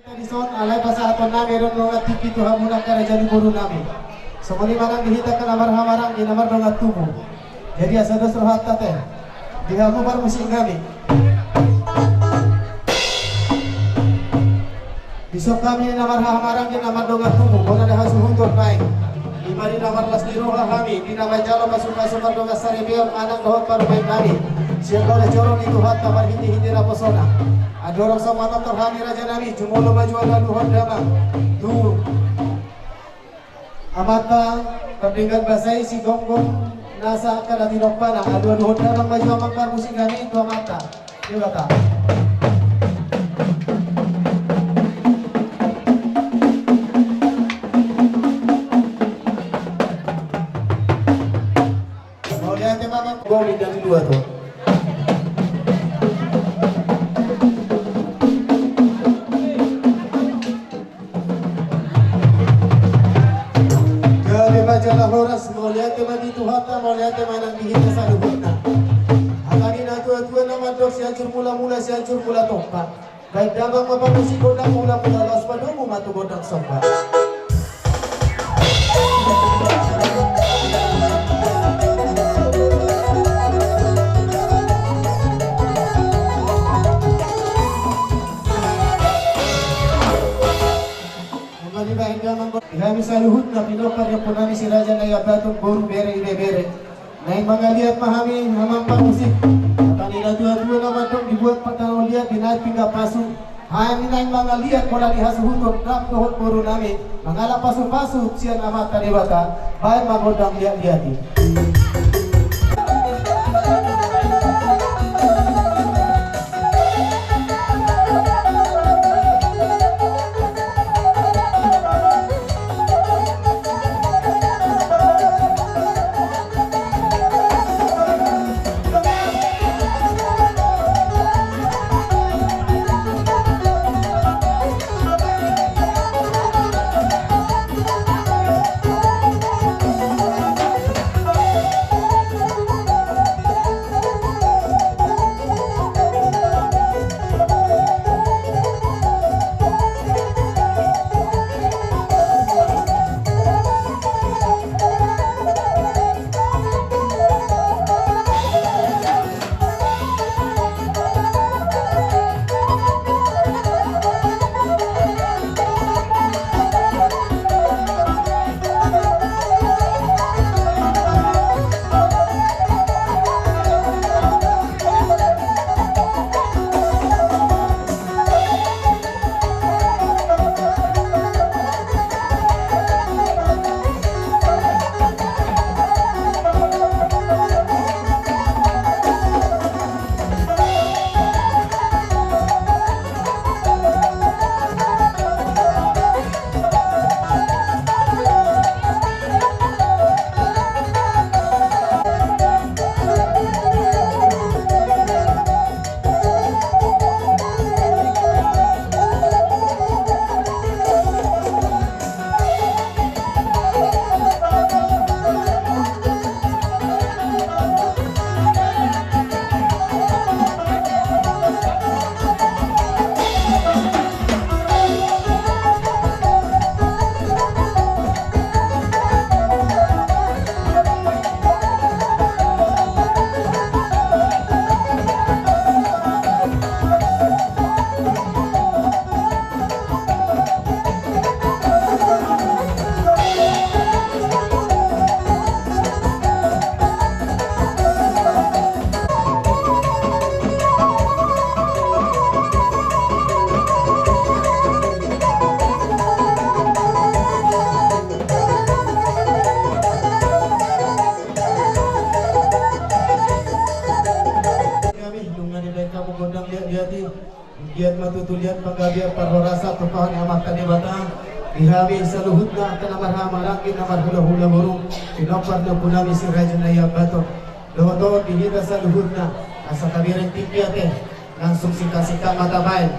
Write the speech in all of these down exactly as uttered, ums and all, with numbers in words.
Dison, alai pasahaton nami do dongan tingki tu hamu angka raja ni boru nami. Songon i ma nang di hita angka na marhahamaranggi na mardongan tubu. Jadi asa dos rohanta ate di hamu parmusik nami. Dison hami na marhahamaranggi na mardongan tubu, bona da hasuhuton naeng. Ima di na marlas ni roha hami, di na manjalo pasupasu mardongan saripeon, anak dohot parumaen nami. Sian lola joro ni Tuhanta marhitehite naposona. Andorang so manortor hami raja nami, jumolo ma jo alualuhon damang tu amanta Pardenggan Basa i, Sigonggong nasa angka na tinompana. Alualuhon damang ma jo amang parmusik nami tu amanta Debata. Mauliate ma amang. Gua minta di dua tuh. Gabe ma jala horas, mauliate ma di Tuhanta, mauliate ma nang di hita saluhutna. Hata ni natuatua na mandok, sianjur mulamula, sianjur mula tompa. Baen damang ma parmusik gondang mulamula, laos padomu ma tu gondang somba. Di hami saluhutna pinompar ni ompu nami si Raja Nai Ambaton, boru, bere, ibebere. Naeng mangaliat ma hami amang parmusik. Hata ni natuatua na mandok, dibuat patangoliat, binahen pinggan pasu. Hami naeng mangaliat mula ni hasuhuton, rap dohot boru nami mangalap pasupasu sian amanta Debata. Baen ma gondang liatliat i. Hami, nunga dibaen hamu gondang liatliat i. Giat ma tutu liat panggabean parhorasan tumpahon ni Amanta Debata. Di hami saluhutna angka na marhahamaranggi na marhulahula boru, pinompar ni ompu nami si Raja Nai Ambaton. Dohot on di hita saluhutna, asa tabereng tingki ate. Langsung singkat-singkat ma tabaen.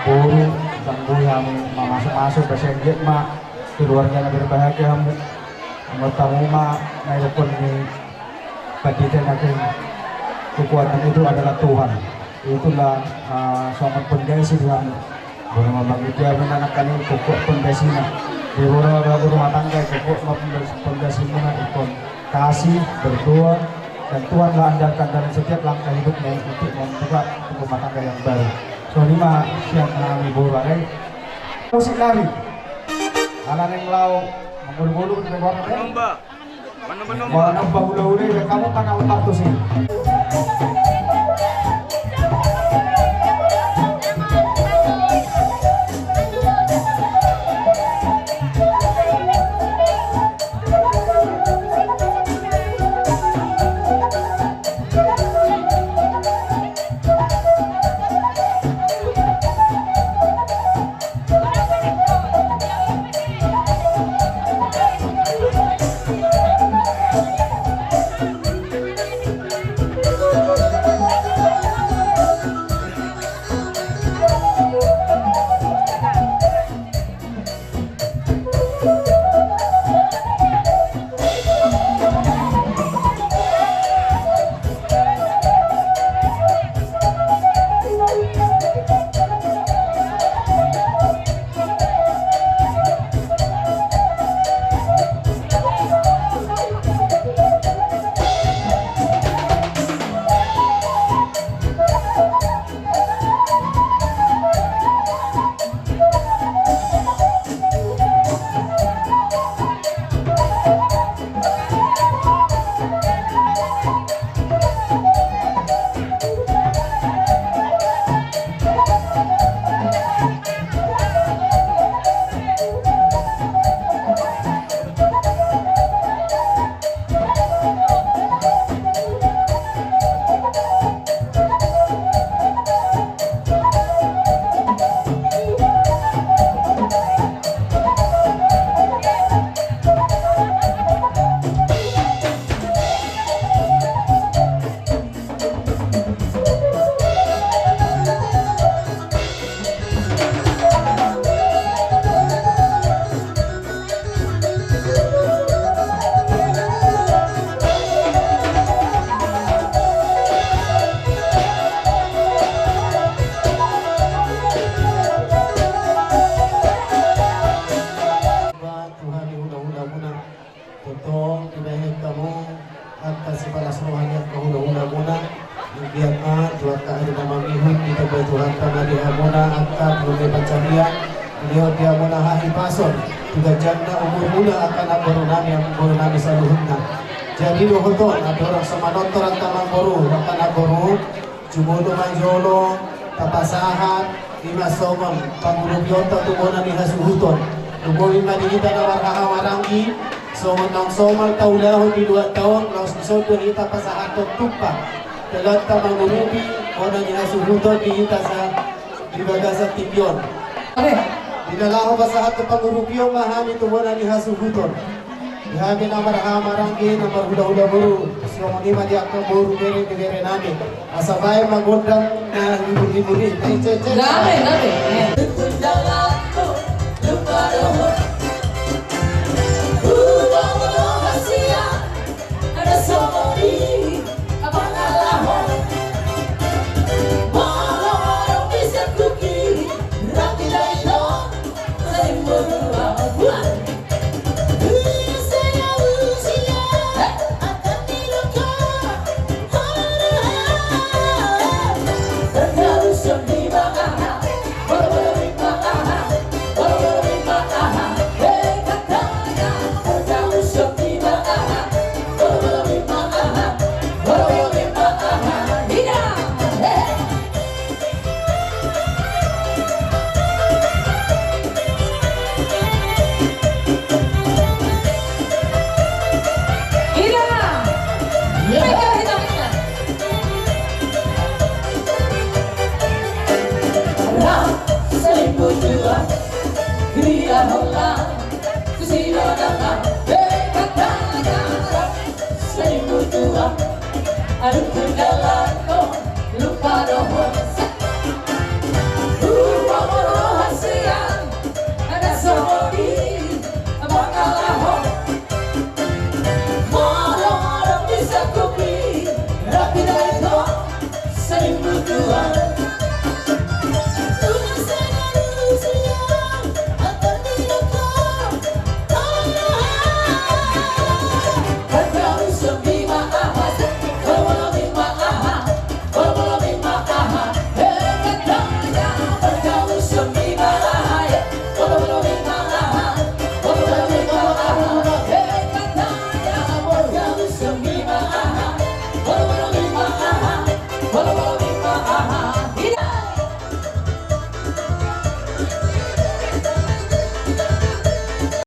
Boru, tangguh hamu mamasumasu, basa anggiat ma keluarga na berbahagia hamu. Ingot hamu ma na idokkon ni pandita na kekuatan itu adalah Tuhan. Itulah, eh, songon pondasi di hamu. Boru ma bangkit dia benar kan ini pokok pondasinya. Di boru ma baru rumah tangga, pokok ma pondasi, pondasi mana ikon kasih, berdoa, dan Tuhanlah andalkan dalam setiap langkah hidupnya untuk membuka rumah tangga yang baru. Songon i ma sian hami boru, alai musik nami. Ala naeng laho mangolu-olu di negara. Manomba. Manomba. Manomba hulahula, hamu ma na umpartus i. Tuhan, hula-hula muna. Tongtong dibahen hamu angka sipalas roha ni angka hula-hula muna. Anggiat ma tu angka ari na mangihut ditambai Tuhanta ma di hamuna angka panguloi pansarian. Dilehon di hamuna hahipason tu ganjangna umur muna angka namboru nami, amangboru nami saluhutna. Jadi dohot on, andorang so manortor angka amangboru, angka namboru, jumolo ma jolo tapasahat, ima songon pangurupionta tu bona ni hasuhuton. Lumobi ma di hita na marhahamaranggi, songon naung somal taulahon di luatta on, laos dison do hita pasahathon tumpang. Dalanta mangurupi bona ni hasuhuton di hita sa di bagasan tingki on. Oke. Di na laho pasahathon pangurupion ma hami tu bona ni hasuhuton. Di hami na marhahamaranggi, na marhula-hula boru, songon i ma di angka boru bere ni bere nami. Asa baen ma gondang na hibur-hibur i. Cek, cek, cek. Gabe, gabe.